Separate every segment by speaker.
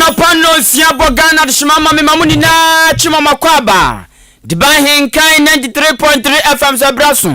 Speaker 1: Anɔpa nnɔnsia bɔ Ghana adehyema ma me ma mo nyinaa kye ma makɔ aba. Diban Henkan 93.3 FM sɛ bra so.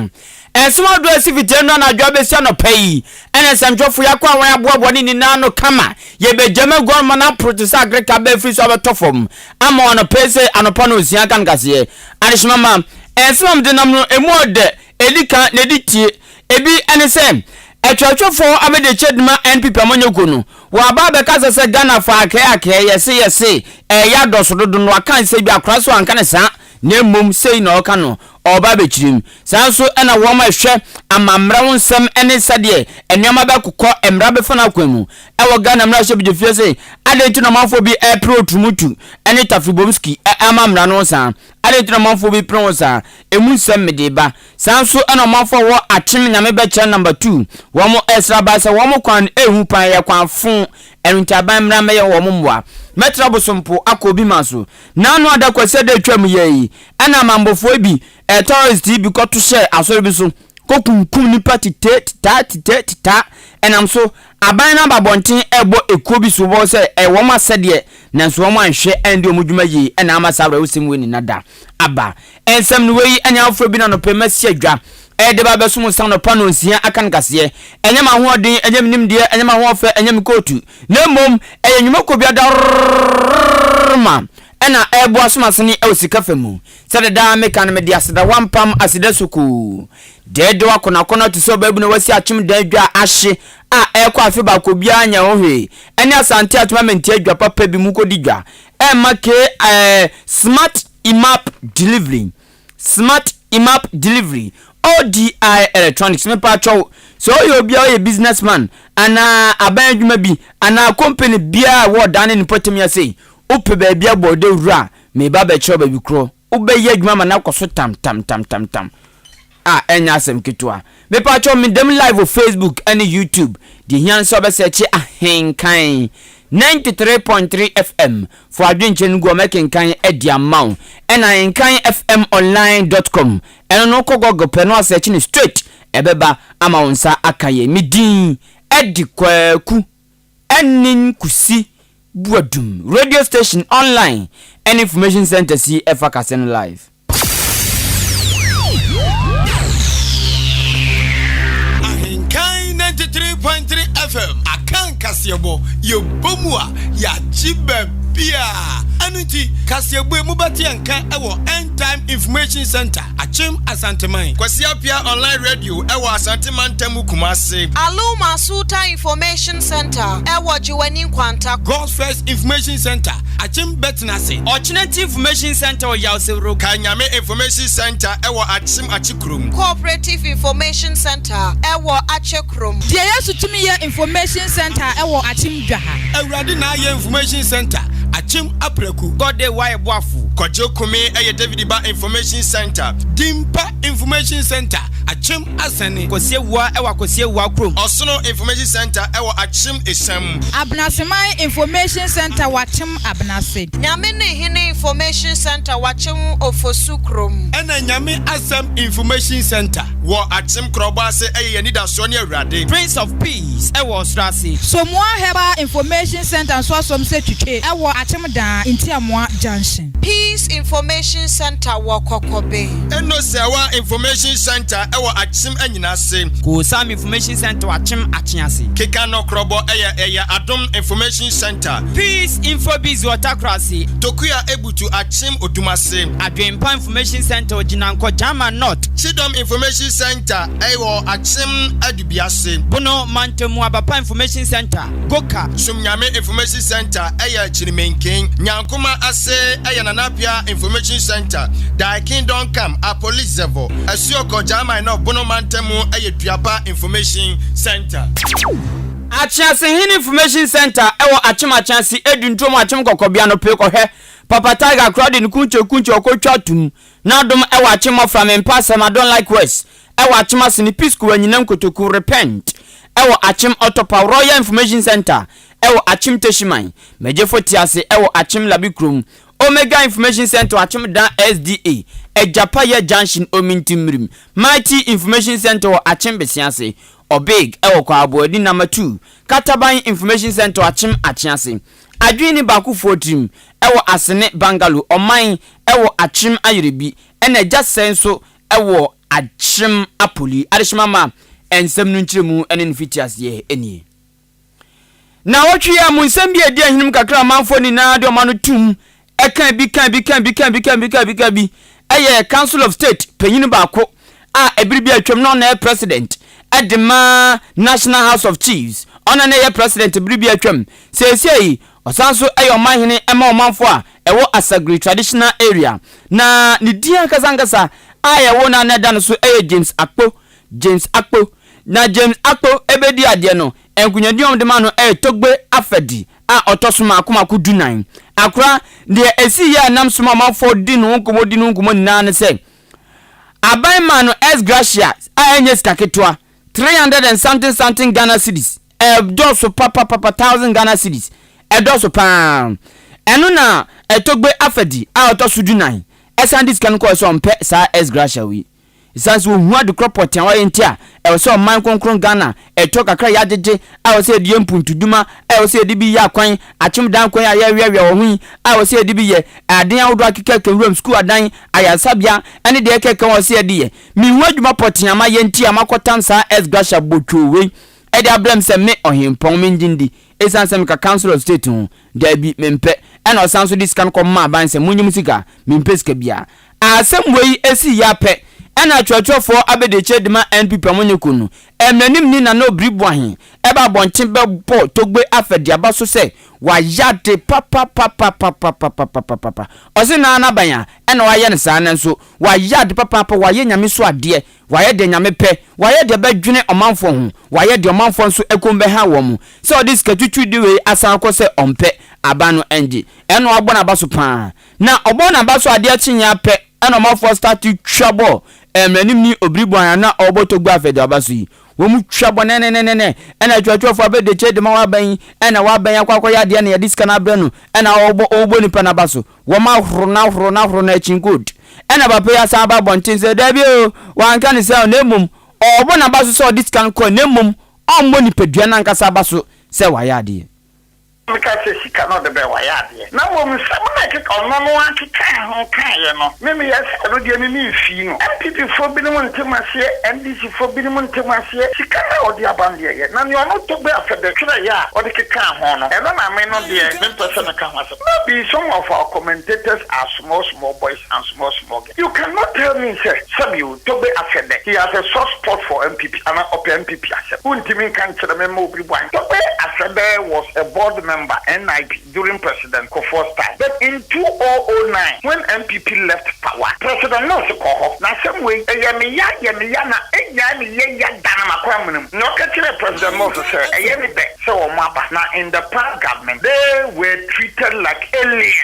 Speaker 1: Nsɛm ahodoɔ a ɛsi fiti nnora anadwo abɛsi anɔpa yi ɛna nsɛmtwerɛfoɔ yi akɔ a wɔn aboaboa ne nyinaa ano kama. Yɛbɛgya mu agu ama no aporo te sɛ agreka bɛ afiri so abɛtɔ fam ama wɔn anɔpa yi sɛ anɔpa nnɔnsia aka no kaseɛ. Adehyema ma nsɛm a mede nam no ɛmu ɔdɛ, ɛdi kan na ɛdi tie. Ebi ne sɛ, Atwerɛtwerɛfoɔ abɛdiakyire dema NPP amanyɔkuo no, wɔaba abɛkasa sɛ Ghanafoɔ akɛɛ akɛɛ, yɛse yɛse, ɛɛyɛ adɔso dodo no waka nsɛm bi akora so anka no saa, na mmom sei na ɔreka no, ɔreba abɛkyerɛ mu. Saa nso na wɔn a ɛhwɛ amammerɛ ho nsɛm ne sɛdeɛ nneɛma bɛkokɔ mmara bɛfa no akwan mu wɔ Ghana mmarahyɛbadwafie se, adɛn nti na ɔmanfoɔ bi repere Oturumutu ne Tafibomski ama mmara no ho saa? Adɛn nti na ɔmanfoɔ bi pere ho saa? Emu nsɛm mede reba. Saa nso na ɔmanfoɔ a wɔwɔ Akyem Nyame Bɛkyerɛ Number 2, wɔn resrɛ aban sɛ wɔn kwan no ɛhu paa, ɛyɛ kwan fo, ɛno nti aban mmra mmɛyɛ wɔn mmoa. Mɛtra Bosompo akɔ obi man so. Naano ada Kwasiada a ɛtwaam yi ara yi, ɛna amanbɔfoɔ bi, terrorist yi bi kɔto hyɛɛ asɔre bi so kɔkunkum nnipa titee titaa titee titaa. Ɛnam so, aban no aba abɔnten rebɔ ekuo bi soboɔ sɛ ɛyɛ wɔn asɛdeɛ, nanso wɔn anhwɛ andi wɔn dwuma yie na ama saa awerɛhosɛm wei nyina da aba. Nsɛm no wei ne afoforɔ bi na anɔpa yi masi adwa de ba abɛsom nsa anɔpa nnɔnsia aka no kaseɛ. Ɛnyɛ m'ahoɔden, ɛnyɛ me nimdeɛ, ɛnyɛ m'ahoɔfɛ, ɛnyɛ me kootu, na mmom ɛyɛ nnwuma kuo bi adaworoma na ɛreboa som asene wɔ sika fa mu. Sɛdeɛ daa meka no, mede aseda wampam aseda sukuu. Deedew akɔnɔakɔnɔ te sɛ ɔbaabunu a wasi akyem dan dwa a ahye a ɛrekɔ afe baako obiara nyɛ ho hwee ɛne Asante Akyem Amentia dwa papa bi mu kɔdi dwa ɛmma ke ɛɛ Smart Imap Delivery Smart Imap Delivery ODI Electronics Mepaakyɛw sɛ woyɛ obi a woyɛ business man anaa aban adwuma bi anaa company biara a ɛwɔ ɔdan ne ne mpɔtam yi ase wopɛ baabi abɔ dawuro a Mereba abɛkyerɛ wo baabi korɔ wobɛyɛ adwuma ama no akɔ so tam tam tam tam tam a ɛnyɛ asɛm ketewa. Mepakyɛw meda mu live wɔ Facebook ne YouTube. Deɛ ehia ne sɛ wobɛsɛɛkye Ahenkan 93.3 FM fo adwenkyerɛ no gu hɔ mɛkenkan adi ama wo. Ɛna ahenkanfmonline dot com ɛno no wokɔ Google pɛ na wasɛɛkye no straight ɛbɛba ama wo nsa aka yɛn. Me din de Kwaku. Ɛne Nkusi Boadum Radio Station Online ɛne Information Centres yi ɛfa kase no live.
Speaker 2: Ahenkan 93.3 FM Akan kaseɛbɔ yɛbɔ mu a yɛagye baabiaa ɛno nti kaseɛbɔ yi mobɛte yɛn nka ɛwɔ End Time Information Center Akyem Asanteman.
Speaker 3: Kwasi Appiah Online Radio ɛwɔ Asante Mantam mu Kumasi.
Speaker 4: Aluma Sultan Information Centre ɛwɔ Gyewane Nkwanta.
Speaker 2: God's First Information Centre, Akyem Bɛtenase.
Speaker 1: Ɔkyenati Information Centre wɔ Yawsewuro.
Speaker 3: Kanyame Information Centre ɛwɔ Akyem Akyekurom.
Speaker 4: Cooperative Information Centre ɛwɔ Akyekurom.
Speaker 5: Deɛ Yesu Tumi Yɛ Information Centre ɛwɔ Akyem Dwaha.
Speaker 2: Awurade Na Ayɛ Information Centre, Akyem Apraku.
Speaker 1: God Day Wayɛ Boafo.
Speaker 3: Kwadwo Kumi ɛyɛ David Ba Information Centre.
Speaker 2: Dimpa Information Centre, Akyem Asɛne.
Speaker 1: Kwasi Awuah ɛwɔ Akwasi Awuah kurom.
Speaker 3: Ɔsono Information Centre ɛwɔ Akyem Esiam.
Speaker 5: Abenaseman Information Centre wɔ Akyem Abenase.
Speaker 4: Nyame Ne Hene Information Centre wɔ Akyem Ofosu kurom.
Speaker 2: Ɛna Nyame Asɛm Information Centre.
Speaker 3: Wɔ Akyem Korɔbɔ ase ɛyɛ Yɛn Anidasoɔ Ne Awurade.
Speaker 1: Prince of Peace ɛwɔ Ɔsoro ase.
Speaker 5: Somoa Herbal Information Centre nso asɔm sɛ twitwe ɛwɔ Akyem Daa, Ntiamoa Junction.
Speaker 4: Peace Information Centre wɔ Kɔkɔbe.
Speaker 3: Enosewa Information Centre wɔ Akyem Anyinase.
Speaker 1: Koosam Information Centre wɔ Akyem Akyease.
Speaker 3: Keka Nɔkorɔbɔ yɛ ɛyɛ Adom Information Centre.
Speaker 1: Peace Infobiz wɔ Takorase.
Speaker 3: Tokua Ebutu Akyem Odumase.
Speaker 1: Adwenpa Information Centre wɔ Gyinankɔ Gyama North.
Speaker 3: Kyidɔm Information Centre wɔ Akyem Adubiase.
Speaker 1: Bono Mantamu Abapa Information Centre, Goka.
Speaker 3: Somnyame Information Centre yɛ Kyirimenken. Nyankoma ase yɛ Nana Appiah Information Centre, Thy Kingdom Come, Apolizevo, Asuokɔ, Gyaaman North, Bono Mantamu yɛ Duapa Information Centre.
Speaker 1: Akyease Hene Information Centre wɔ Akyem Akyease, Eduntuom, Akyem Kɔkɔbea no pee kɔhwɛ Papa Tiger koraa de ne kunkye kunkye ɔkɔtwa tum N'adom wɔ Akyem Mmɔfra Mempɛ Asɛm I Don't Like Words wɔ Akyem Asene Pisco Anyinam Kotoku Repent wɔ Akyem Ɔtɔpa Royal Information Centre wɔ Akyem Tehyiman Megyefo Tease wɔ Akyem Labi Kurom Omega Information Centre wɔ Akyem Dan SDA Agyapayɛ Junction Omintimmirim Mighty Information Centre wɔ Akyem Besease. Ɔbeg wɔ Kwaaboadi Number 2, Kataban Information Centre Akyem Akyease. Adwene ne baakofoɔ tirim wɔ Asene Bungalow, Ɔman wɔ Akyem Ayerebi ɛna Agya Sɛe nso wɔ Akyem Apoli. Adehyema ma nsɛm no nkyerɛmu ne ne fitiaseɛ nie. Naawɔtwe yi a mu nsɛm bi a ɛdi ahinam kakra a amanfoɔ nyinaa de wɔn ano tom ka bi ka bi ka bi ka bi ka bi ka bi ka bi yɛ Council of State panyin baako a ɛbere bi atwam na ɔna yɛ president de ma National House of Chiefs. Ɔna na ɛyɛ president bere bi atwam. Seesei ɔsan so yɛ ɔmanhene ma ɔmanfoɔ a ɛwɔ Asagiri Traditional Area. Na ne din ankasa ankasa a yɛwoo no a na ɛda no so yɛ James Akpo. James Akpo. Na James Akpo bɛdi adeɛ no, nkonyadeɛ a wɔde ma no yɛ Togbe Afadi a ɔtɔ so mmaako mmaako dunan. Akora, deɛ ɛsii yɛ a ɛnam so ma ɔmanfoɔ di ne ho nkɔmmɔ di ne ho nkɔmmɔ nyinaa ne sɛ, aban maa no ex gratia a ɛnyɛ sika ketewa, 300 and something something Ghana cedis, ɛdɔɔso papapapa, thousand Ghana cedis, ɛdɔɔso pa ara. Ɛno na Togbe Afadi a ɔtɔ so dunan san de sika no kɔeɛ sɛ ɔmpɛ saa ex gratia wei. Esiane sɛ wɔhu ade korɔ pɔtee a wɔayɛ nti a, ɛwɔ sɛ ɔman kronkron Ghana ɛtɔ kakra a yɛagyegye a ɛwɔ sɛ yɛde yɛ mpuntudwuma, a ɛwɔ sɛ yɛde bi yɛ akwan, akyem dan kwan a yɛreweawea wɔ ho yi, a ɛwɔ sɛ yɛde bi yɛ adan ahodoɔ akekakeka nwuram, sukuu adan, ayaresabea ne deɛ ɛkeka ho a ɛwɔ sɛ yɛde yɛ. Menhu adwuma pɔtee a mayɛ nti a makɔtam saa ex gratia botwoo wei de abrɛ me sɛ me ɔhempɔn mengye ndi esiane sɛ meka Council of State ho. Daabi, mempɛ. Ɛna ɔsan nso de sika no kɔmaa aban sɛ monnye mo sika, mempɛ sika biara. Asɛm wei sii yi ara pɛ na atwerɛtwerɛfoɔ abɛdiakyire de ma NPP a wɔnyɛ kuo no, mmaranimni Nana Obiri Boahen ba abɔnten bɛbɔ Togbe Afadiaba so sɛ wayɛ ade papapapapapapapapapa. Ɔse naa n'aban a ɛna wayɛ no saa nanso wayɛ ade papaapa, wayɛ Nyame so adeɛ, wayɛ deɛ Nyame pɛ, wayɛ deɛ ɛbɛdwene ɔmanfoɔ ho, wayɛ deɛ ɔmanfoɔ nso ɛkɔm bɛha wɔn. Sɛ ɔde sika twitwiri wei asan akɔ sɛ ɔmpɛ, aban no ɛngye. Ɛna wabɔ n'aba so paa. Na ɔbɔɔ n'aba so adeɛ kyeeɛ ara pɛ ɛna ɔmanfoɔ starte twa bɔɔl, mmaranimni Obiri Boahen a na ɔrebɔ Togbe Afɛdze aba so yi, wɔn twa bɔ nɛnɛnɛnɛnɛ, ɛna atwerɛtwerɛfoɔ abɛdi akyire de ma w'aban yi, ɛna w'aban yi akɔ akɔyɛ adeɛ na yɛde sika no abrɛ no, ɛna ɔrebɔ ɔrebɔ nipa no aba so, wɔn ahoro no ahoro no ahoro no akyin good. Ɛna papa yi asan aba abɔnten sɛ daabi o, wanka no saa o, na mmom ɔrebɔ n'aba so sɛ ɔde sika no kɔɛ, na mmom ɔmmɔ nipadua no ankasa aba so sɛ wayɛ adeɛ.
Speaker 6: Meka sɛ sika no ɔde bɛn wayɛ adeɛ na mmom nsɛm no a ɛkeka ɔno no ara kekaa ho kaeɛ no me meyɛ sɛ ɛno deɛ me memfii no. NPP foɔ binom nte maseɛ, NDC foɔ binom nte maseɛ, sika no a ɔde aba no deɛ ɛyɛ na nea ɔno Togbe Afede twerɛeɛ a ɔde kekaa ho no ɛno na me no deɛ mempɛ sɛ meka ho asɛm. Maybe some of our commentators are small small boys and small small girls. You cannot tell me sɛ sɛbi o Togbe Afede he has a soft spot for NPP anaa ɔpɛ NPP asɛm. Wontumi nka nkyerɛ me mma obi bwan. Togbe Afede was a board member NIP during President Kufuor's time but in 2009 when NPP left power President Mills kɔɔ hɔ. Na asɛm wei ɛyɛ me ya yɛ me ya na ɛnyae me yɛ ya da na makɔ amena mu. Nea ɔka kyerɛɛ President Mills sɛ ɛyɛ ne dɛ sɛ wɔn aba na in the past government they were treated like aliens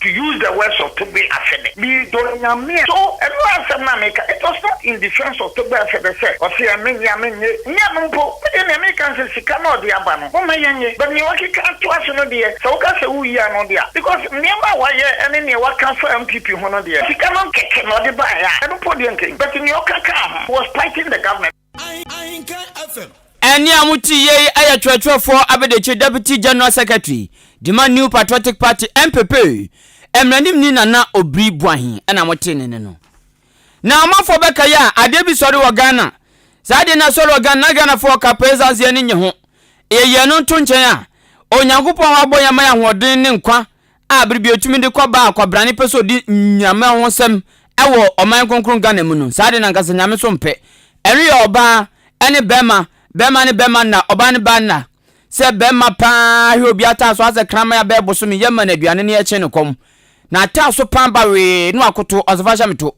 Speaker 6: to use the words of Togbe Afede. Me dɔ Nyame a so ɛno asɛm no a meka it was not in defence of Togbe Afede sɛ ɔse ɛ menye a menye nyɛ no mpo me deɛ nea meka ne sɛ sika no a ɔde aba no momma yɛnye but nea wakeka atoa so no deɛ sɛ woka sɛ woyi ano deɛ a because nneɛma a wayɛ ɛne nea waka fa NPP ho no deɛ sika no kɛkɛ na ɔde baeɛ a ɛno mpo deɛ nka but nea ɔka kaa ho was fighting the government.
Speaker 2: Ahenkan FM.
Speaker 1: Ɛnne a mote yei yɛ twerɛtwerɛfoɔ abadiakyire Deputy General Secretary de ma New Patriotic Party, NPP, mmaranimni Nana Obiri Boahen na motee ne nne no. Na ɔmanfoɔ bɛkae a, adeɛ bi sɔre wɔ Ghana. Saa adeɛ no asɔre wɔ Ghana na Ghanafoɔ ka pɛ ɛsiane sɛ yɛn ani nnye ho. Yɛyi ɛno nto nkyɛn a, Onyankopɔn a wabɔ yɛn ama yɛn ahoɔden ne nkwa a bere bi otumi de kɔ ba a kwabrane pɛ sɛ odi Nyame ahonhonsɛm wɔ ɔman kronkron Ghana mu no, saa de no ankasa Nyame so mpɛ. Ɛno yɛ ɔbaa ne bɛrima, bɛrima ne bɛrima nna, ɔbaa ne baa nna. Sɛ bɛrima paa hwɛ obi ataaso asɛ kraman abɛɛ bosome yɛ ma no aduane ne yɛkye no kɔm. Na ataaso paa ba wee na wakoto ɔsɛ fa hyɛ me to.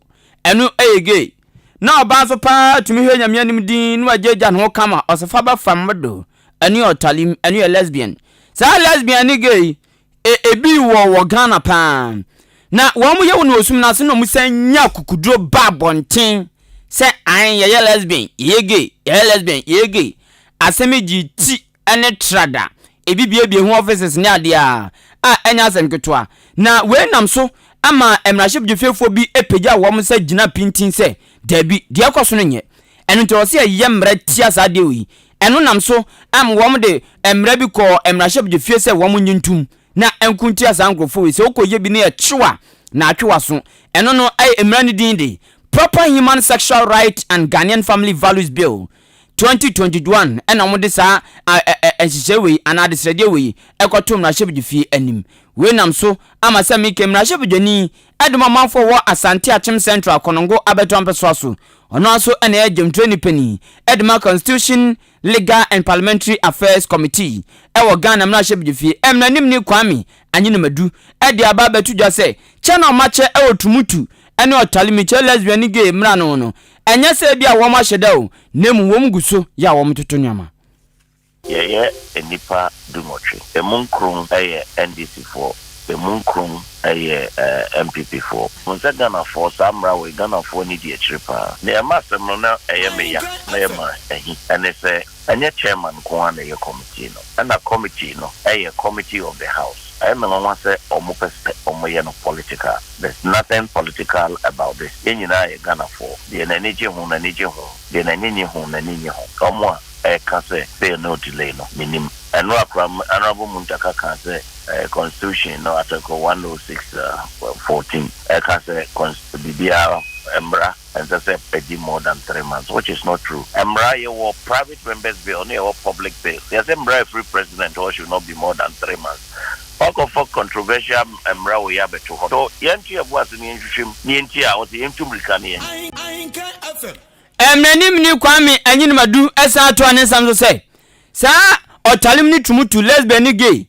Speaker 1: Ɛno yɛ gay. Na ɔbaa nso paa tumi hwɛ Nyame anim dinn na wagyaagya ne ho kama ɔsɛ fa ba fam do. Ɛno yɛ ɔtalim, ɛno yɛ lesbian. Saa lesbian ne gay yi, E ebi wɔ wɔ Ghana paa. Na wɔn yɛ wɔn wɔ sum no ase na wɔn san nya akukuduro ba abɔnten sɛ ae yɛyɛ lesbian, yɛyɛ gay, yɛyɛ lesbian, yɛyɛ gay. Asɛm yi gyee ti ne trada. Ebi biebie ho offices ne adeɛ a, a ɛnyɛ asɛm ketewa. Na wei nam so ama mmarahyɛbadwafiefoɔ bi pagya wɔn nsa gyina pintinn sɛ daabi, deɛ ɛkɔ so no nyɛ. Ɛno nti ɛwɔ sɛ yɛyɛ mmara tia saa adeɛ wei. Ɛno nam so am wɔn de mmara bi kɔɔ mmarahyɛbadwafie sɛ wɔn nye ntum na ɛnko ntia saa nkurɔfoɔ wei. Sɛ wokɔyɛ bi na yɛkye wo a, na atwe w'aso. Ɛno no ɛyɛ mmara no din de Proper Human Sexual Right and Ghanaian Family Values Bill, 2021 ɛna wɔde saa nhyehyɛe wei anaa adesrɛdeɛ wei ɛkɔto mmarahyɛbadwafie anim. Wei nam so ama sɛ meke mmarahyɛbadwani de ma ɔmanfoɔ wɔ Asante Akyem Central Konongo abɛto ampɛsoa so. Ɔno ara nso na ɛyɛ dwamtirani panin de ma Constitution, Legal and Parliamentary Affairs Committee wɔ Ghana mmarahyɛbadwafie. Mmaranimni Kwame Anyinam Adu de aba abɛto dwa sɛ kyɛ na wɔakyɛ wɔ Tumutu ne Ɔtale Mikyɛ Lesbian ne Gay mmara no ho no, ɛnyɛ sɛ ebia wɔahyɛ da o, na mmom wɔn gu so yɛ a wɔtoto nneɛma.
Speaker 7: Yɛyɛ nnipa dunwɔtwe. Emu nkron yɛ NDC foɔ, emu nkron yɛ NPP foɔ. Hu sɛ Ghanafoɔ, saa mmara wei, Ghanafoɔ ani di akyire paa. Deɛ ɛma asɛm no na ɛyɛ me ya na ɛyɛ ma ahi ne sɛ, ɛnyɛ chairman nko ara na ɛyɛ committee no, ɛna committee no yɛ committee of the house. Ɛyɛ me nwanwa sɛ wɔpɛ sɛ wɔyɛ no political. There's nothing political about this. Yɛn nyinaa yɛ Ghanafoɔ. Deɛ n'ani gye ho, n'ani gye ho. Deɛ n'ani nnye ho, n'ani nnye ho. Wɔn a ɛreka sɛ bail no delay no, mennim. Ɛno a koraa Honourable Muntaka kaa sɛ constitution no article 106 14 ɛka sɛ biribiara mmara ɛnsɛ sɛ ɛdi more than 3 months, which is not true. Mmara, yɛwɔ private members bill ne yɛwɔ public bill. Yɛsɛ mmara ɛfiri president hɔ should not be more than 3 months. Wakɔfa controversial mmara wɔ yi abɛto hɔ. So yɛnto yɛbo ase ne yɛnhwehwɛ mu ne yɛnti a wɔsɛ yɛntu mmirika ne yɛn.
Speaker 2: Ahenkan FM.
Speaker 1: Mmaranimni Kwame Anyinam Adu san toa ne nsɛm so sɛ, saa ɔtalem ne tumutu, lesbian ne gay,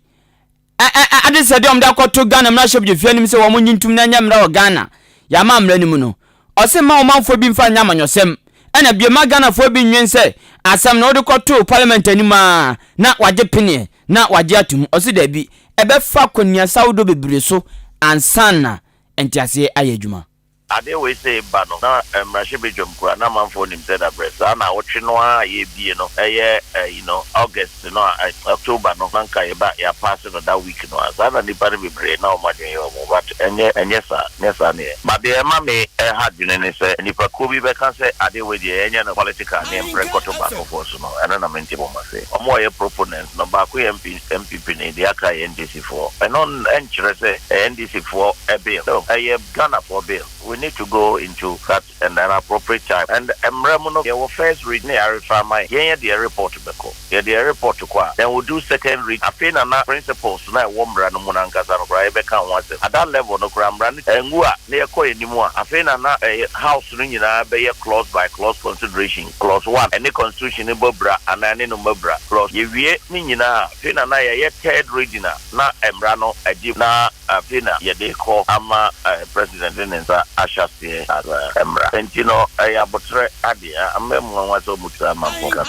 Speaker 1: adesrɛdeɛ a wɔde akɔto Ghana mmarahyɛbadwafie anim sɛ wɔn nye ntum na ɛnyɛ mmara wɔ Ghana yɛama mmara no mu no, ɔse mma ɔmanfoɔ bi mfa nyɛ amanyɔsɛm ɛna bio mma Ghanafoɔ bi nnwen sɛ asɛm no wode kɔtoo parliament anim ara na wagye peneɛ na wagye atom. Ɔse daabi, ɛbɛfa akɔneasa ahodoɔ bebree so ansa na nteaseɛ ayɛ adwuma.
Speaker 7: Adeɛ wei sei ba no, na mmarahyɛbadwam koraa na amanfoɔ nim sɛ dabrɛ saa naawɔtwe no ara a yɛrebie no, ɛyɛ you know August no a, October no na nka yɛba yɛapaase no that week no ara. Saa na nnipa no bebree na wɔn adwene yɛ wɔn but ɛnyɛ ɛnyɛ saa, nyɛ saa na ɛyɛ. But deɛ ɛma me ɛha adwene ne sɛ nnipakuo bi bɛka sɛ adeɛ wei deɛ yɛnyɛ no political ne yɛmpere nkɔto baakofoɔ so no, ɛno na mente mo ase. Wɔn a wɔyɛ proponents no baako yɛ MP NPP ni, deɛ aka yɛ NDC foɔ. Ɛno nkyerɛ sɛ ɛyɛ NDC foɔ bill, no, ɛyɛ Ghanafoɔ bill. We need to go into that and an appropriate time and mmra mu no yɛwɔ first read ne yɛarefa ama yɛn, yɛn yɛde yɛn report bɛkɔ, yɛde yɛn report kɔ a then we'll do second read, afei na na principles no a ɛwɔ mmra no mu no ankasa no koraa yɛbɛka ho asɛm, at that level no koraa mmra no angu a na yɛkɔ yɛn anim a afei na na house no nyinaa bɛyɛ clause by clause consideration, clause one ɛne constitution no bɔ abira anaa ɛne no mmɔ abira, clause yɛwie ne nyinaa a afei na na yɛyɛ third reading a na mmra no agye na Afei na yɛde rekɔ ama President de ne nsa ahyɛ aseɛ as mmara. Nti no ɛyɛ aboterɛ adeɛ. Ama mu nwanwa sɛ wɔn tiri ama mpo ka.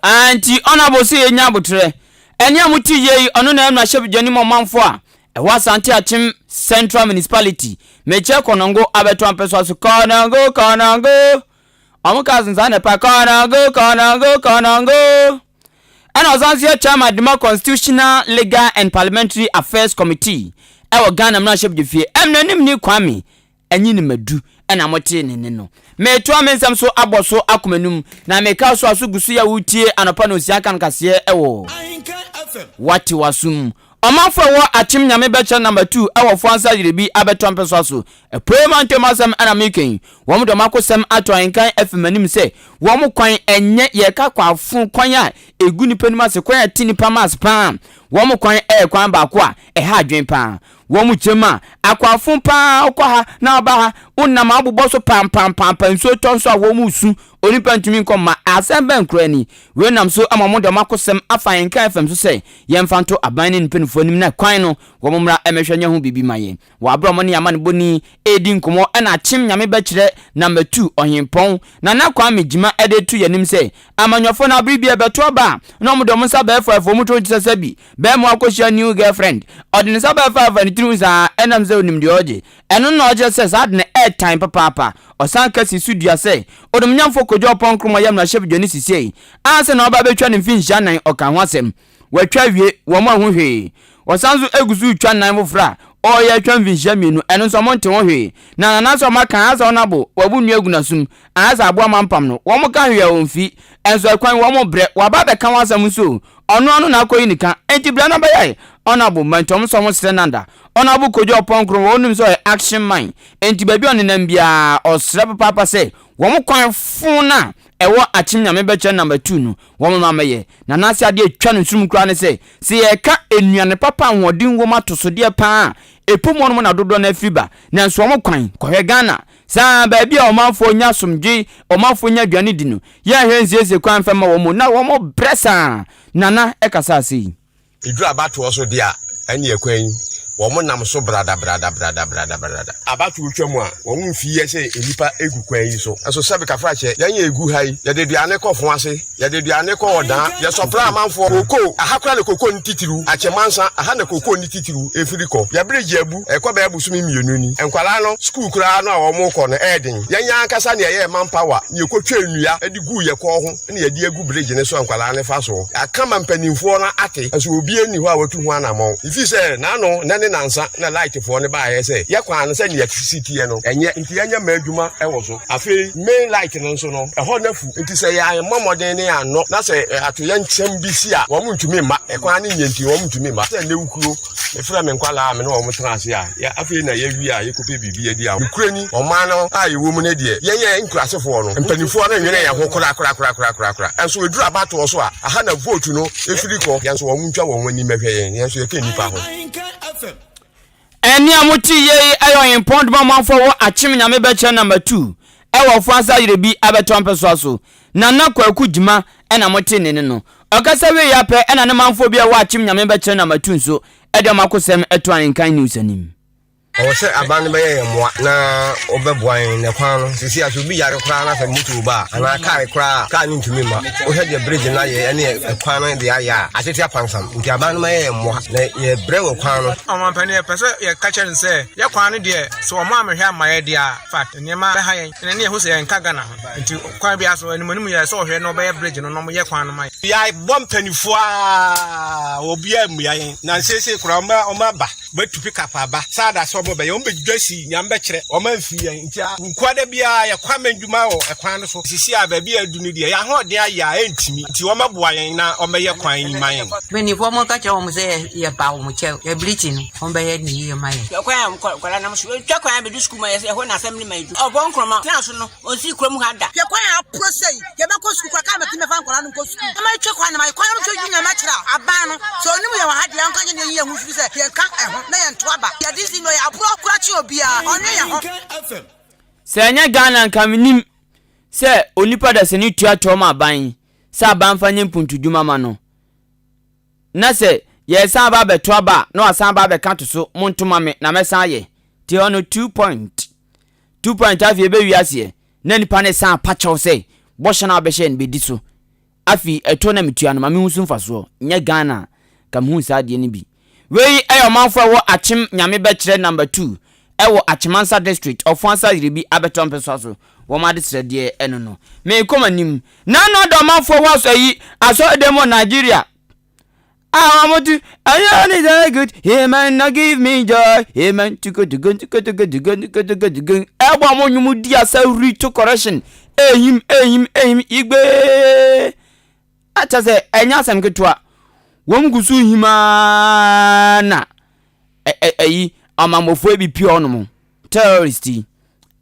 Speaker 1: Ah nti honourable sɛ yɛnya aboterɛ. Ɛnne a mote yie yi ɔno na ɛyɛ mmarahyɛbadwani ma ɔmanfoɔ a ɛwɔ Asante Akyem Central Municipality. Mekyerɛ Kɔnɔngo abɛto ampɛsoa so Kɔnɔngo Kɔnɔngo. Ɔmo kaa so saa na ɛpa Kɔnɔngo Kɔnɔngo Kɔnɔngo. Ɛna ɔsan nso yɛ Chairman de ma Constitutional, Legal and Parliamentary Affairs Committee ɛwɔ Ghana Mmarahyɛbadwafie. Mmaranimni Kwame Anyinimadu ɛna motee ne nne no. Metoa me nsɛm so abɔ so akɔ m'anum na meka so a so gu so yɛ a woretie anɔpa nonsia kan kaseɛ ɛwɔ Wate W'asom. Ɔmanfo a ɛwɔ Akyem Nyame Bɛkyɛ Number 2 ɛwɔ Foansa Yerebi abɛtɔ mpɛsoa so. Apuei mantam asɛm na mereka yi. Wɔn de wɔn akosɛm ato ahenkan afi m'anim sɛ wɔn kwan nyɛ yɛka kwafo kwan a egu nnipa anim ase, kwan a ɛte nnipa mma ase paa. Wɔn kwan yɛ kwan baako a ɛha adwene paa. Wɔn kyerɛ a, akwafo paa wokɔ ha na woba ha, wonam a wobobɔ so pampampaampa, nsuo tɔ nso a wɔn resu, onipa ntumi nkɔ mma. Asɛm bɛn koraa ni? Wei nam so ma wɔde wɔn akosɛm afa ahenkan fam so sɛ yɛmfa nto aban ne ne mpanimfoɔ anim na kwan no wɔn mmra mmɛhwɛ nyɛ ho biribi ma yɛn. Wɔ aberɛ a wɔne amanebɔni redi nkɔmmɔ na akyem Nyame bɛkyerɛ na matu Ɔhempɔn Nana Kwame Gyima de reto yɛn anim sɛ amanyɔfoɔ no abere bi a ɛbɛto aba a na wɔde wɔn nsa bɛɛfaɛfa wɔn tiri ho te sɛ sɛbi bɛɛma wakɔhyia new girlfriend ɔde ne nsa bɛɛfaɛfa ne tiri ho saa ɛnam sɛ onim deɛ ɔgye ɛno na ɔkyerɛ sɛ saa ade no ɛɛtan papaapa. Ɔsan ka si so dua sɛ Odomnyamfoɔ Kojo Oppong Nkrumah yɛ mmarahyɛbadwani sisiei ansa na ɔba abɛtwa ne mfinhyia nan ɔka ho asɛm. Wɔatwa awie, wɔn anhu hwee. Wɔsan nso gu so retwa nnan foforɔ a Ɔɔyɛ atwa mfinhyia mmienu, ɛno nso ɔmo nte ho hwee. Na Nana sɛ ɔmo aka asɛ ɔnabo, wabu nnua agu n'asom, anasɛ aboa mampam no, wɔn ka hwee a ɔmfi. Ɛnso ɛkwan wɔn brɛ, waba abɛka ho asɛm nso o, ɔno ano na akɔyi ne ka. Enti bra na bɛyɛ Ɔnabo, manti ɔmo sɛ ɔmo srɛ Nanda. Ɔnabo Kojo Ɔpɔn Nkrumah, wɔn nim sɛ ɔyɛ action man, enti baabi a ɔnenam biara, ɔsrɛ papaapa sɛ wɔn kwan fon no a ɛwɔ Akyem Nyame Bɛkyɛ Number 2 no, wɔn mma mmɛyɛ. Na n'ase adeɛ a ɛtwa no nsunom koraa ne sɛ, sɛ yɛreka nnuane papa a ahoɔden wom atosodeɛ pa ara a, ɛpom wɔnom na dodoɔ no ara firi ba. Nanso wɔn kwan, kɔhwɛ Ghana. Saa ara, baabi a ɔmanfoɔ nya asomdwoe, ɔmanfoɔ nya aduane di no, yɛnhwɛ nsiesie kwan mfa mma wɔn o, na wɔbrɛ saa ara. Nana kasaa sei.
Speaker 8: Eduru abatoɔ so deɛ a, ɛnneɛ kwan yi, wɔn nam so bradabradabradabradabrada. Abatoɔ twa mu a, wɔn mfi yɛ sɛ nnipa gu kwan yi so. Nso sɛbe kafrakyɛ, yɛn a egu ha yi, yɛde aduane kɔ fo ase, yɛde aduane kɔ ɔdaa, yɛsɔpra amanfoɔ kookoo, aha koraa na kookoo no titiriw, Akyemansa, aha na kookoo no titiriw firi kɔ. Yɛn bere gye abu, ɛrekɔ bɛyɛ bosome mmienu ni. Nkwadaa no, sukuu koraa no a wɔrekɔ no, ɛyɛ den. Yɛn ankasa na yɛyɛɛ manpower na yɛkɔtwaa nnua de guu yɛn kɔn ho. na yɛde agu bridge no so a nkwadaa no fa soɔ. Yɛaka ma mpanimfoɔ no ate, nso obiara nni hɔ a watu ho anammɔn. Ɛfiri sɛ n'ano nnɛ ne nnansa na lightfoɔ no baeɛ sɛ yɛ kwan no sɛdeɛ ɛsi teɛ no ɛnyɛ, nti yɛnyɛ mma adwuma wɔ so. Afei main light no nso no, ɛhɔ no afu, nti sɛ yɛammɔ mmɔden ne yɛannɔ na sɛ atoyɛnkyɛm bi si a, wɔn ntumi mma. Ɛkwan no nyɛ nti wɔn ntumi mma. Sɛ nnɛ wukuro, mefrɛ me nkwadaa a me ne wɔn tena ase a, Yɛ afei na yɛawie a yɛkɔpɛ biribi adi a, nokorɛ ni, ɔman no a yɛwɔ mu no deɛ, yɛn yɛn nkurasefoɔ no, mpanimfoɔ no nnwene yɛn ho korakorakorakorakora. Nso ɛduru abatoɔ so a, aha na vote no firi kɔ. Yɛn nso wɔntwa wɔn ani mmɛhwɛ yɛn, yɛn nso yɛka nnipa ho.
Speaker 1: Ɛnne a mote yei yɛ Ɔhempɔn Doma manfoɔ wɔ Akyem Nyame Bɛkyerɛ Number 2 ɛwɔ Ofuase Ayerɛbi abɛtɔ mpɛsoa so. Nana Kwaku Gyima ɛna mote nne no no. Ɔkasa wieɛ ara pɛ ɛna ne manfoɔ bi a ɛwɔ Akyem Nyame Bɛkyerɛ Number 2 nso Ɛde ɔmo akosɛm to Ahenkan News anim.
Speaker 8: Ɛwɔ sɛ aban no bɛyɛ yɛn mmoa na wɔbɛboa yɛn na kwan no sisi a sɛ obi yare koraa na sɛ moto ba a anaa kaa koraa a kaa no ntumi mma. Wohwɛ deɛ bridge no ayɛ ɛne ɛkwan no deɛ ayɛ a atete apansam nti aban no mɛyɛ yɛn mmoa na yɛbrɛ wɔ kwan no.
Speaker 9: Ɔmampanin yɛpɛ sɛ yɛka kyerɛ no sɛ yɛ kwan no deɛ sɛ wɔn ammɛhwɛ amma yɛ deɛ a fact nneɛma bɛha yɛn ɛna ne yɛhu sɛ yɛnka Ghana ho nti kwan biara so anim anim yɛ sɛ ɔhwɛ na ɔbɛyɛ bridge no na ɔyɛ kwan no ma yɛn.
Speaker 10: Yɛabɔ mpanimfoɔ aa obiara mmua yɛn na seesei koraa wɔn wɔn aba bɛtu pickup aba saa da sɛ wɔn bɛyɛ wɔn bɛdwa si nyame bɛkyerɛ wɔn amfi yɛn nti nkoa da biara yɛkɔ amandwuma wɔ ɛkwan no so sisi a baabi a adu no deɛ yɛn ahoɔden ayɛ a ɛntumi nti wɔn bɛboa yɛn na wɔn bɛyɛ kwan yi ma yɛn.
Speaker 11: Mpanimfoɔ mo nka kyerɛ wɔn sɛ yɛpa wɔn kyɛw yɛ birikyi no wɔn bɛyɛ ne yie ma yɛn.
Speaker 12: Hwɛ kwan a nkwadaa nam so twa kwan abɛdu sukuu ma yɛ ɛhɔ na asɛm no ma yɛdu. Ɔbɔ nkorɔma tena so no ɔnsii kurom ha da.
Speaker 13: Hwɛ kwan a aporo sei, yɛbɛkɔ sukuu koraa kaa mɛtumi mɛfa nkwadaa no nkɔ sukuu. Ɛma yɛtwa kwan no ma kwan no twa di nyame akyerɛ a aban no sɛ ɔnim yɛn wɔ ha deɛ ɔnka nyɛ ne yɛnyi yɛn ho mfiri sɛ yɛnka ɛho na yɛnto aba. Yɛ DC no ɔyɛ aborɔ koraa kye obiara ɔnwe yɛn ho.
Speaker 1: Sɛ ɛnyɛ Ghana nka menim sɛ onipa dasani tua toɔ ma aban sɛ aban mfa nyɛ mpuntudwuma ma no. Na sɛ yɛresan aba abɛto aba a, na wasan aba abɛka ato so, monto ma me na mɛsan ayɛ. Nti ɛhɔ no 2.2 point afei ɛbɛwie aseɛ na nipa no san apa kyɛw sɛ bɔhyɛ no a wobɛhyɛɛ no bɛdi so. Afei ɛtoɔ na metua no ma mehu so mfasoɔ. Nyɛ Ghana a, ka mehu saa adeɛ no bi. Wei yɛ ɔmanfoɔ a ɛwɔ Akyem Nyame Bɛkyerɛ Number 2 ɛwɔ Akyemansa District, Ɔfoansa Yerebi abɛtɔ mpɛsoa so. Wɔn adesrɛdeɛ ɛno no. Merekɔ m'anim. Nana da ɔmanfoɔ wɔ asɔ ayi asɔredan mu wɔ Nigeria a wɔn to Ayani is very good, he might not give me joy, he might tuko tuko tuko tuko tuko tuko tuko tuko ɛbɔ wɔn nnwom di asa huri to correction ehim ehim ehim igbe akyɛ sɛ ɛnyɛ asɛm ketewa wɔn gu so him aa na ɛyi amammɔfoɔ bi pie ɔnom terrorist yi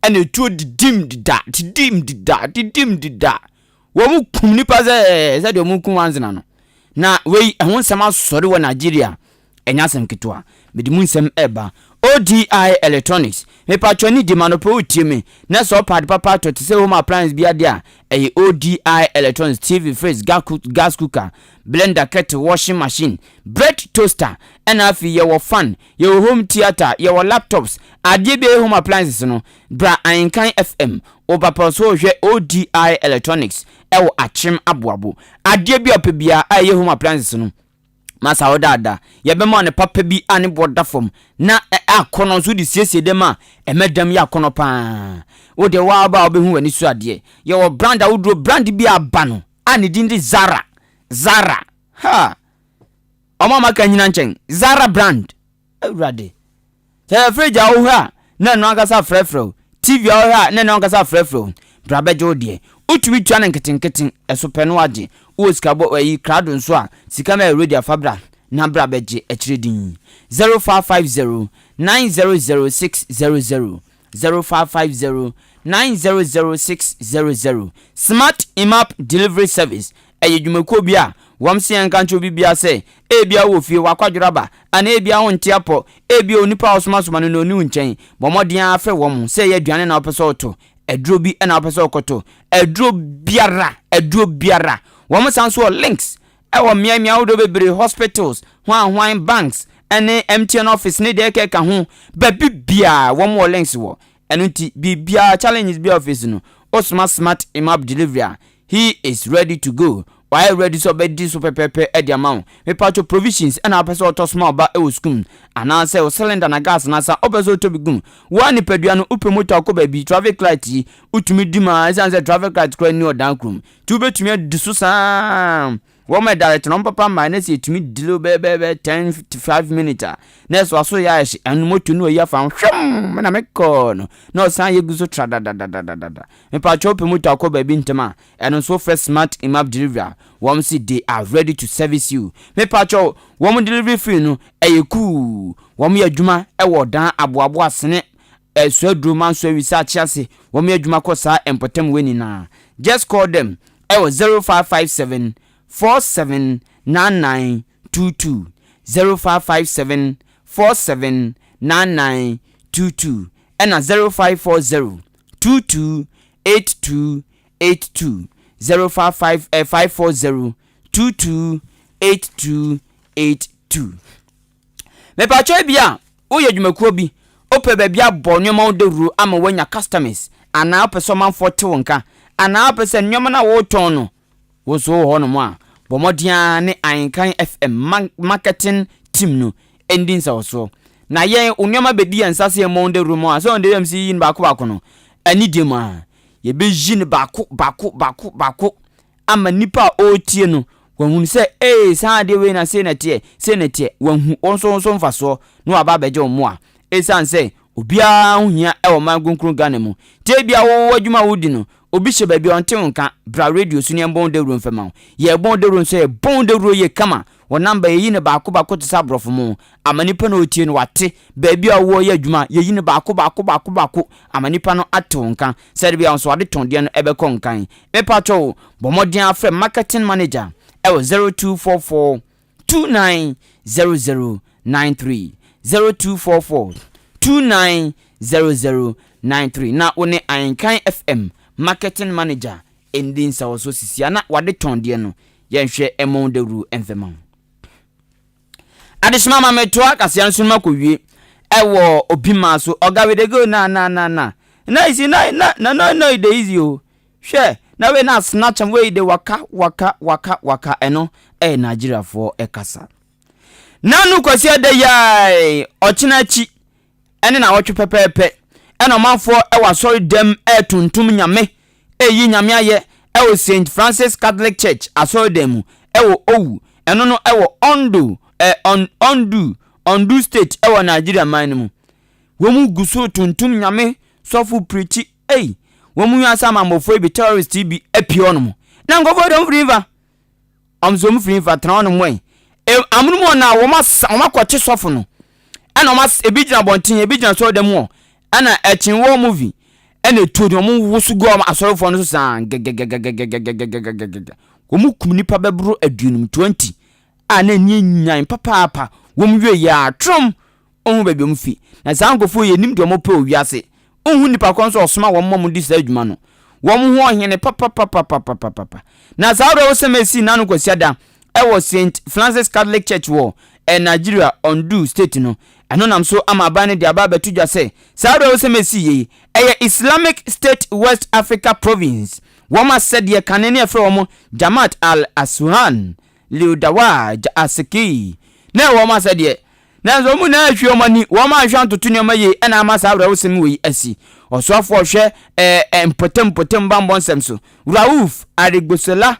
Speaker 1: ɛna etuo didim dida didim dida didim dida wɔn kum nipa sɛ sɛdeɛ wɔn kum wanzena no na wei ɛho nsɛm asɔre wɔ Nigeria ɛnyɛ asɛm ketewa mede mu nsɛm ɛba ODI Electronics mepatwɔ ne di ma no pɛ wotie me na sɛ ɔpa ade papa atɔ te sɛ home appliance bi adeɛ a ɛyɛ ODI Electronics TV fridge gas cooker blender kettle washing machine bread toaster ɛna afei yɛwɔ fan Yɛwɔ home theatre, yɛwɔ laptops, adeɛ bi a ɛyɛ home appliances no, bra Ahenkan FM, wo ba pɛ so hwɛ ODI Electronics ɛwɔ Akyem Aboabo. Adeɛ bi a ɔpɛ biara a ɛyɛ home appliances no, masa wo daadaa. Yɛbɛma wo ne papa bi a ne boɔ da fam na akɔnɔ nso wode siesie dɛm a ɛma dɛm yɛ akɔnɔ paa. Wo deɛ woa ba a wobɛhu w'ani so adeɛ. Yɛwɔ brand ahodoɔ, brand bi a aba no a ne din de Zara, Zara, ha! Ɔmo a maka nyina nkyɛn. Zara brand. Awurade. Kyerɛ sɛ fridge a wohwɛ a na ɛno ankasa frɛfrɛ wo, TV a wohwɛ a na ɛno ankasa frɛfrɛ wo. Bra bɛgye wo deɛ. Wotumi tua no nketenkete, ɛso pɛ na woagye. Wowɔ sika bɔ ayi krado nso a, sika no ayɛ ready a fa bra na bra bɛgye akyire din. 0550 900 600 0550 900 600 Smart Imap Delivery Service ɛyɛ dwumakuo bi a wɔn se yɛnka nkyerɛ obi biara sɛ ebia wowɔ fie w'akwadworɔ aba anaa ebia wonte apɔ, ebia onipa a wosomasoma no na ɔnni wo nkyɛn. Bɔ mmɔden ara frɛ wɔn sɛ ɛyɛ aduane na wopɛ sɛ wotɔ, aduro bi na wopɛ sɛ wokɔtɔ, aduro biara, aduro biara. Wɔn san nso wɔ links wɔ mmeammea ahodoɔ bebree, hospitals, hwan hwan, banks, ne MTN office ne deɛ ɛkeka ho, baabi biara wɔn wɔ links wɔ. Ɛno nti biribiara, challenges biara office no, wosoma smart imap delivery a, he is ready to go. Wayɛ ready sɛ ɔbɛdi so pɛpɛɛpɛ de ama wo. Mepatwo provisions ɛna wopɛ sɛ ɔtɔ soma wo ba wɔ sukuu mu, anaasɛ wo cylinder na gas no asa wopɛ sɛ ɔtɔ bi gu mu. Wo ara nipadua no wopɛ motor akɔ baabi, traffic light yi wotumi di mu ara ɛsiane sɛ traffic light koraa nni ɔdan kurom nti wobɛtumi adi so saa. Wɔn a ɛdirect no wɔn papa mmae na sɛ yɛtumi delay bɛyɛ bɛyɛ bɛyɛ 10 5 minutes a na ɛso aso yɛ ayɛ hye ɛno moto no ayi afa ho hwɛm na mekɔɔ no na ɔsan yɛ gu so tra dadadadadada. Mepatwɛ wopɛ moto akɔ baabi ntɛm a ɛno nso wofrɛ smart imap delivery a wɔn se they are ready to service you. Mepatwɛ wɔn delivery fee no ɛyɛ cool. Wɔn yɛ adwuma ɛwɔ ɔdan aboaboa sene ɛso aduro manso awisa akyease wɔn yɛ adwuma kɔ saa mpɔtam wei nyinaa. Just call them ɛwɔ 0557 47 99 22 0557 47 99 22 ɛna 0540 22 82 82 055 540 22 82 82. Mepatwɛ bi a woyɛ dwumakuo bi, wopɛ baabi abɔ nneɛma wo dawuro ama woanya customers, anaa wopɛ sɛ ɔmanfoɔ te wo nka, anaa wopɛ sɛ nneɛma no a woretɔn no wo nso wowɔ hɔnom a, bɔ mmɔden ara ne Ahenkan FM marketing team no ndi nsawɔsoɔ. Na yɛn, wo nneɛma bɛdi yɛn nsa sɛ yɛmmɔ wo dawuro ma wo a, sɛ wɔn de MC yi no baako baako no, anidie mu ara, yɛbɛyi no baako baako baako baako ama nipa a ɔretie no, wahunu sɛ, ee, saa adeɛ wei na sei na ɛteɛ, sei na ɛteɛ, wahu wo nso wo so mfasoɔ na waba abɛgye wo mmoa. Ɛsiane sɛ obiara ho hia wɔ ɔman kronkron Ghana mu nti, ebia wo adwuma a wodi no, obi hyɛ baabi a ɔnte wo nka, bra radio so na yɛmbɔ wo dawuro mfa ma wo. Yɛrebɔ wo dawuro nso a, yɛbɔ wo dawuro yie kama. Wɔ number yɛyi no baako baako te sɛ aborɔfo mo, ama nipa no a ɔretie no wate. Baabi a wowɔ yɛ adwuma, yɛyi no baako baako baako baako ama nipa no ate wo nka sɛdeɛ ɛbɛyɛ a wo nso w'ade tɔn deɛ no ɛbɛkɔ nkan. Mepakyɛ wo, bɔ mmɔden ara frɛ marketing manager ɛwɔ 0244 290093, 0244 290093 na wo ne Ahenkan FM marketing manager ndi nsawɔsoɔ sisi a na w'ade tɔn deɛ no yɛnhwɛ mmɔ wo dawuro mfɛma wo. Adesoma ma metoa kaseɛ no so no makɔwie ɛwɔ obi maa so. Ɔga we dey go na na na na na easy na na na na na e dey easy o. Hwɛ na wei na snatch am wei de waka waka waka waka ɛno ɛyɛ Nigeriafoɔ ɛkasa. Nanu Kwasi Adeyai ɔkyena akyi ɛne nawɔtwe pɛpɛɛpɛ ɛna ɔmanfoɔ ɛwɔ asɔre dɛm ɛɛtontom Nyame ɛɛyi Nyame ayɛ ɛwɔ Saint Francis Catholic Church asɔre dɛm mu ɛwɔ Owu ɛno no ɛwɔ Ondo ɛ Ondu Ondo State ɛwɔ Nigeria man no mu. Wɔn gu so tontom Nyame sɔfo preachi ei wɔn mu wiase amammɔfoɔ yi bi terrorist yi bi apue hɔnom na nkurɔfoɔ yi deɛ wɔn firi nfa wɔn nso wɔn firi nfa tena hɔnom wɔn e amono mu na wɔn asa wɔn akɔkye sɔfo no ɛna wɔn as ebi gyina abɔnten ebi gyina sɔrɔ dɛm hɔ ɛna ɛkyin wɔ movie ɛna etuo deɛ wɔn woso gu wɔn asɔrefoɔ no so saa gɛgɛgɛgɛgɛgɛgɛgɛgɛgɛ wɔn kum nipa bɛboro aduonum 20 a na ani nyan papaapa wɔn wie yɛ atrom Wonhu baabi a wɔfi. Na saa nkurɔfoɔ yi, yɛnnim deɛ wɔpɛ wɔ wiase. Wonhu nnipa korɔ nso a ɔsoma wɔn ma wɔdi saa adwuma no. Wɔn ho ɔhene papapapapapapa. Na saa awerɛhosɛm a ɛsii Nano Kwasiada wɔ Saint Francis Catholic Church wɔ Nigeria Ondo State no, ɛno nam so ama aban no de aba abɛto dwa sɛ saa awerɛhosɛm a ɛsii yei, ɛyɛ Islamic State West Africa Province wɔn asɛdeɛ kane ne ɛfrɛ wɔn Jamaat al-Asuhan Liudawa Ja'asikii na ɛwɔ wɔn asɛdeɛ. Nanso wɔn nyinaa ahwie wɔn ani, wɔn anhwɛ antoto nneɛma yie na ama saa awerɛhosɛm wei asi. Ɔsoafoɔ a ɔhwɛ ɛɛ mpɔtam mpɔtam bammɔ nsɛm so, Rauf Aregbesola,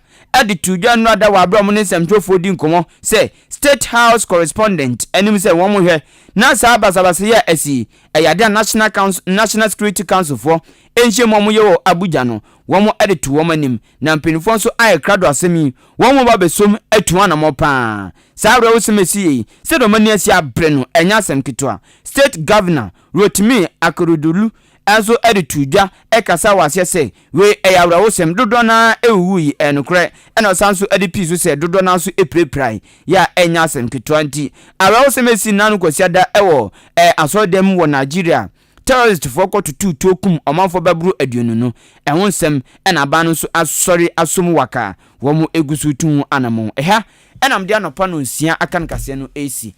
Speaker 1: de too dwa nnora da wɔ aberɛ a wɔne nsɛmtwerɛfoɔ di nkɔmmɔ sɛ State House Correspondent anim sɛ wɔn hwɛ na saa basabasayɛ a asi yi ɛyɛ adeɛ a National Council National Security Council foɔ nhyiamu a wɔyɛ wɔ Abuja no wɔn de to wɔn anim na mpanimfoɔ nso ayɛ krado asɛm yi wɔn ba bɛsom atu ho anamɔ paa. Saa awerɛhosɛm a ɛsi yɛ yi sɛdeɛ wɔn ani asi abere no ɛnyɛ asɛm ketewa. State Governor Rotimi Akeredolu nso de too dwa kasaa wɔ aseɛ sɛ, Wei ɛyɛ awerɛhosɛm, dodoɔ no ara wuwui, ɛyɛ nokorɛ, ɛna ɔsan nso de pii so sɛ dodoɔ no ara nso pirapirae, yɛ a ɛnyɛ asɛm ketewa nti. Awerɛhosɛm a ɛsii nnanu Kwasiada wɔ asɔredan mu wɔ Nigeria, terroristfoɔ kɔtotoo tuo kum ɔmanfoɔ bɛboro 20 no, ɛho nsɛm na aban no nso asɔre aso mu waka a wɔgu so retu ho anammɔn. Ɛha na mede anɔpa nnɔnsia aka no kaseɛ no resi.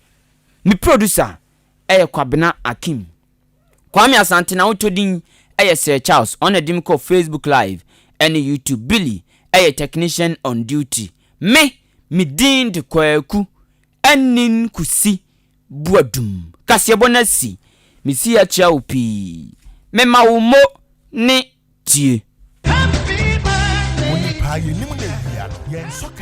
Speaker 1: Me producer yɛ Kwabena Akim. Kwame Asante n'ahotɔ din yɛ Sir Charles, ɔno na ɛde me kɔ Facebook Live ne YouTube. Billy yɛ technician on duty. Me, me din de Kwaku Anin Kusi Boadum. Kaseɛbɔ no asi. Mesi akyia wo pii. Mema wo mo ne tie.
Speaker 14: Onipa yɛnim no awia no, yɛnsɔ.